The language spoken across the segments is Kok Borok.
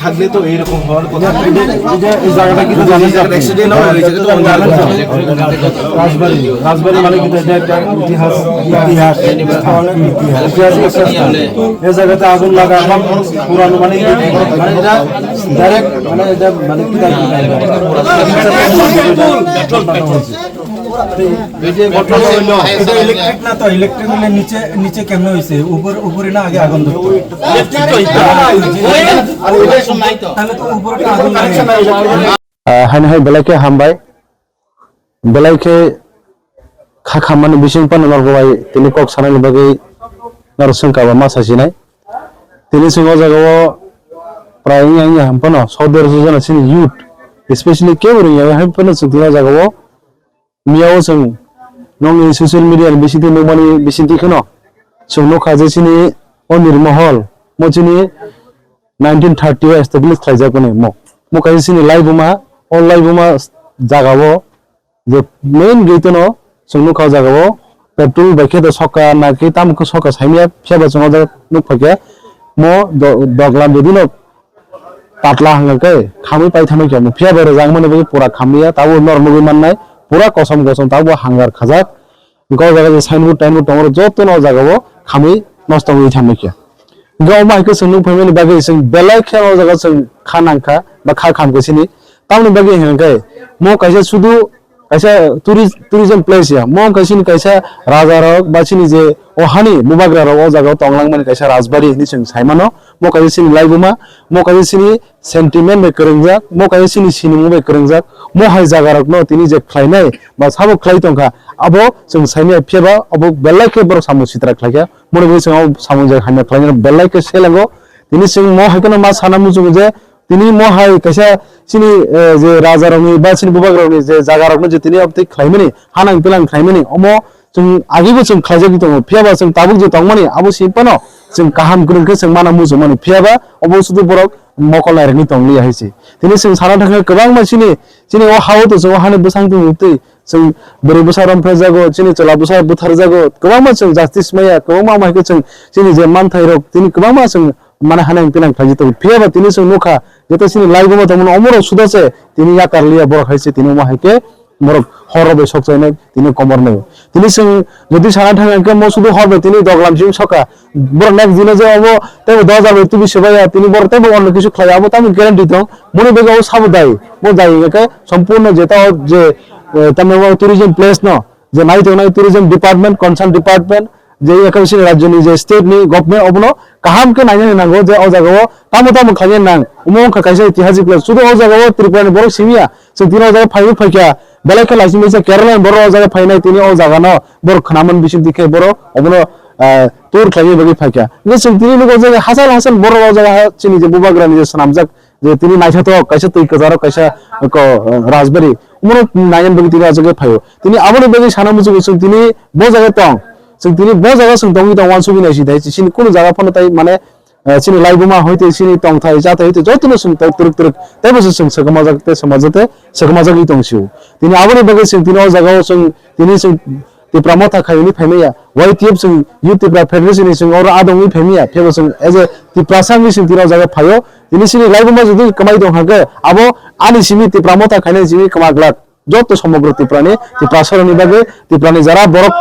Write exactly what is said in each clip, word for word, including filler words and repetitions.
থাকলে তো এইরকম হওয়ার কথা। এই যে, এই যে, এই জায়গাটা কিন্তু জানেন তো আপনি? অ্যাক্সিডেন্ট হয়ে গেছে, এটা তো জানেন তো? রাজবাড়ি, রাজবাড়ি মানে কিন্তু এটা একটা ইতিহাস, ইতিহাস, অনেক ইতিহাস। ইতিহাস আছে। এই জায়গাতে আগুন লাগা এখন পুরানো মানে কি, মানে এটা ডাইরেক্ট মানে এটা মানে কি জানি না। এই যে ঘটনা হইলো, এটা ইলেকট্রিক না তো, ইলেকট্রিক হলে নিচে, নিচে কেমনে হইছে? উপর, উপরে না আগে আগুন ধরতো? ইলেকট্রিক তো এটা। তাহলে তো উপরে তো আগুন লাগে। Ah, haino hai belai khe hambai. Belai khe kha khammani bising phano norok bai tini kok sanani bagwi norok swngkha ba ma sasinai. Tini chwng o jaga o prai wngya wngya ham phano sodor jona chini youth, especially kebo rwngya hai phano chwng tini o jaga o miya o chwng nokni social media ni bisingtwi nukmani bisingtwi kheno chwng nukha je chini o Nirmohol mo chini nineteen thirty o establish khlaijak mani mo. Mo kaisa chini laibuma, o laibuma jaga o je main gate no chwng nukha o jaga o petrol bai khe da soka na khe tamo khe soka saimya phiya ba chwng o jaga nukphaikha mo do-, doglam jodi no patla hwnga khe khamwi paithamwi khe phiya ba rwjak mani bagwi pura khamliya tabo norok nugwi mannai pura kosom kosom tabo hangar khajak. Hwnkhe o jaga je signboard tainboard tongo, jotono o jaga o khamwi nosto wngwi thangbai khe. Hwnkhe omo hai khe chwng nukphaimani bagwi chwng belai khe o jaga chwng kha nangkha ba kha khamkha sini. Tamoni bagwi hwnkhe mo kaisa sudu kaisa tourist, tourism place ya. Mo wngkha chini kaisa raja rok ba chini je o hani bubagra rok o jaga o tonglang mani kaisa rajbari hinwi chwng sai mano. Mo kaisa chini laibuma, mo kaisa chini sentiment bai kwrwngjak, mo kaisa chini sinimung bai kwrwngjak, mo hai jaga rokno tini je khlainai ba sabo khlai tongkha, abo chwng saimaya phiya ba abo belai khe borok samung sitra khlaikha, moni bai chwng abo samung je hamya khlainai belai khe selengo. Tini chwng mo hai kheno ma sana muchungo je tini mo hai kaisa chini, eh, je raja rokni ba chini bubagra rokni je jaga rokno je tini abo tei khlaimani, hanang pilang khlaimani, omo chwng agaibo chwng khlaijagwi tongo, phiya ba chwng tabuk je tongmani abo simi phano chwng kaham kwrwng khe chwng mana muchungmani, phiya ba obo sudu borok mokol nairwkni tong liya hai se. Tini chwng sana thangkhe kwbangma chini, chini o ha-o to chwng o hani bwsang tong twi chwng bwrwi bwsa romphrejago, chini chwla bwsa butharjago, kwbangma chwng justice maya, kwbangma hai khe chwng chini je manthairok tini kwbangma chwng mane hanang pinang khlaijak tongo. Phiya ba tini chwng nukha, jeta chini laibuma tongmani omorok suda se tini yakar liya borok hai se tini omo hai khe borok horo bai sok chainai tini komor nai. Tini chwng jodi sana thang khe mo sudu hor bai tini doglam chim soka. Borok next dino je obo tebo dos hajar bai tubi sebaya tini borok tebo onno kisu khlai abo tamo guarantee tong. Moni bego sabo dai. Mo dai khe sompurno jeta o je, eh, tamo tourism place no je nai tongnai tourism department, concern department, je ekha bisi rajyoni je state ni government obono kaham khe nainani nango je o jaga o tamo tamo khlaina nang omo wngkha kaisa itihasik place sudu o jaga o Tripura ni borok simiya chwng tini o jaga phaiwi phaikha belai khe laising baisa Kerala ni borok o jaga phainai tini o jaga no borok khnaman bising dikhe borok obono, ah, tour khlaina bagwi phaikha hingkhe chwng tini nugo je hachal hachal borok o jaga ha chini je bubagra ni je swnamjak je tini naithotok kaisa twi kwcharo kaisa ko, eh, rajbari omono naiyan bagwi tini o jaga phaio. Tini aboni bagwi sana muchungo chwng tini bo jaga tong. Chwng tini bo jaga chwng tongwi tong uansugwi naising thai chini kunu jaga phano tai mane, eh, chini laibuma hoite chini tongthai chathai hoite jotono chwng tong twrwk twrwk teibo se chwng swkmajak tei swmajak tei swkmajagwi tong sio. Tini aboni bagwi chwng tini o jaga o chwng tini chwng Tipra Motha khaiyuni phaimaya, Y T F chwng Youth Tipra Federation ni chwng oro adong wi phaimaya, phiyaba chwng as a Tiprasa wngwi chwng tini o jaga phaio. Tini chini laibuma jodi kwmai tong hwnkhe, abo ani simi Tipra Motha khainai simi kwma glak. Joto somogro Tiprani, Tiprasarokni bagwi, Tiprani jara borok,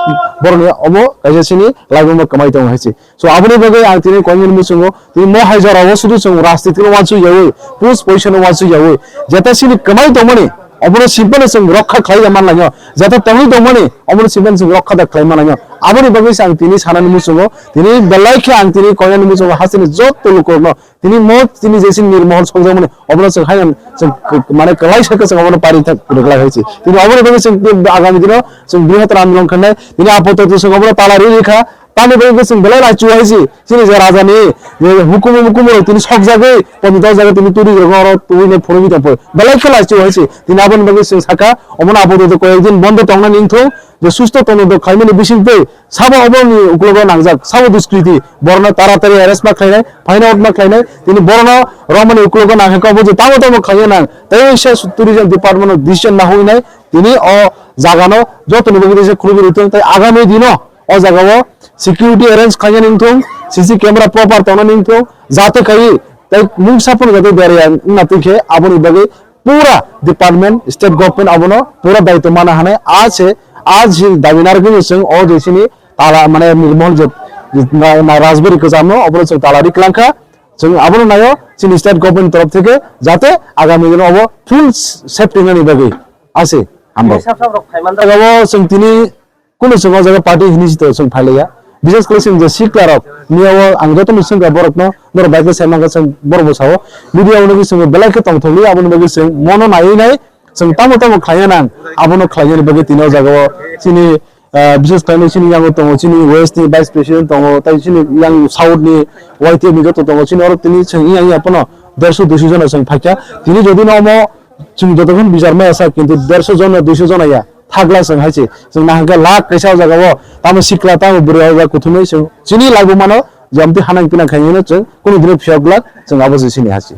borokni obo kaisa chini laibuma kwmai tongo hai se. So, aboni bagwi ang tini koinwi muchungo, tini mo hai jorao sudu chwng rajniti no uansuk yaui, pus poisa no uansuk yaui, jeta chini kwmai tongmani, obono simpano chwng rokha khlai ya manlainw, jeta tongwi tongmani, obono simpano chwng rokha da khlai manlainw. Aboni bagwi se ang tini sanani muchungo, tini belai khe ang tini koinani muchungo hasteni joto lukurokno, tini mo tini je chini nirmohol songjakmani, obono chwng haino chwng k-, mane kwlai sakhe chwng obono pari thak rwglai hai se. Tini oboni bagwi chwng agami dino chwng brihottor andolon khainai, tini apatot chwng obono tala ri rikha, Tamni bagwi chwng belai laichio hai se, chini je raja ni je hukumu mukumu rok tini sokjagwi, pondro jaga tini turi rok oro tubui nai phunugwi tong phai. Belai khe laichio hai se, tini aboni bagwi chwng saka, omono apatot koyek din bondo tongnani wngthung, je susto tongno dok khlaimani bisingtwi, sabo oboni uklogo nangjak, sabo duskriti, borokno taratari arrest ma khlainai, phaina out ma khlainai, tini borokno romani uklogo nangkha, obo je tamo tamo khlaina nang, tei se tourism department o decision ma huinai, Tini o jagano jotoni bagwi tei se khulugwi rwtong, tei agami dino o jagao security arrange khaina ningthung, C C camera proper tongna ningthung, jate khai tei mungsa phano jate beraya wngna twi khe aboni bagwi pura department, state government abono pura daitw mana hanai. A se, a je dabi narwgwi chwng o je chini tala mane Nirmol je na, na Rajbari kwchamo obono chwng tala ri kwlangkha. Chwng abono naio chini state government torof theke jate agami dino obo full safety nani bagwi ase. Hambai. Sab sab rok phaiman da. Jagao chwng tini kunu chwng o jaga party hini sito chwng phailaiya. Bises khlai chwng je sikla rok niya o ang joto ni swngkha borok no norok bai khe sai mankha chwng borok bo sao. Media o nugwi chwng belai khe tongthokli aboni bagwi chwng mono naiwi nai chwng tamo tamo khlaina nang abono khlainani bagwi tini o jagao chini ah, bises khlainai chini yango tongo chini west ni vice president tongo, tai chini yang south ni Y T F ni joto tongo, chini oro tini chwng yang yang pono derso duiso jona chwng phaikha. Tini jodi no omo chwng jotokhon bichar maya sa, kintu derso jona duiso jona ya thakla chwng hai se. Chwng nahangkhe lakh kaisa o jagao tamo sikla tamo bwrwi o kuthumwi chwng chini laibuma no jomti hanang pinang khainai no chwng kunu dino phiyok glak chwng abo se chini hai se.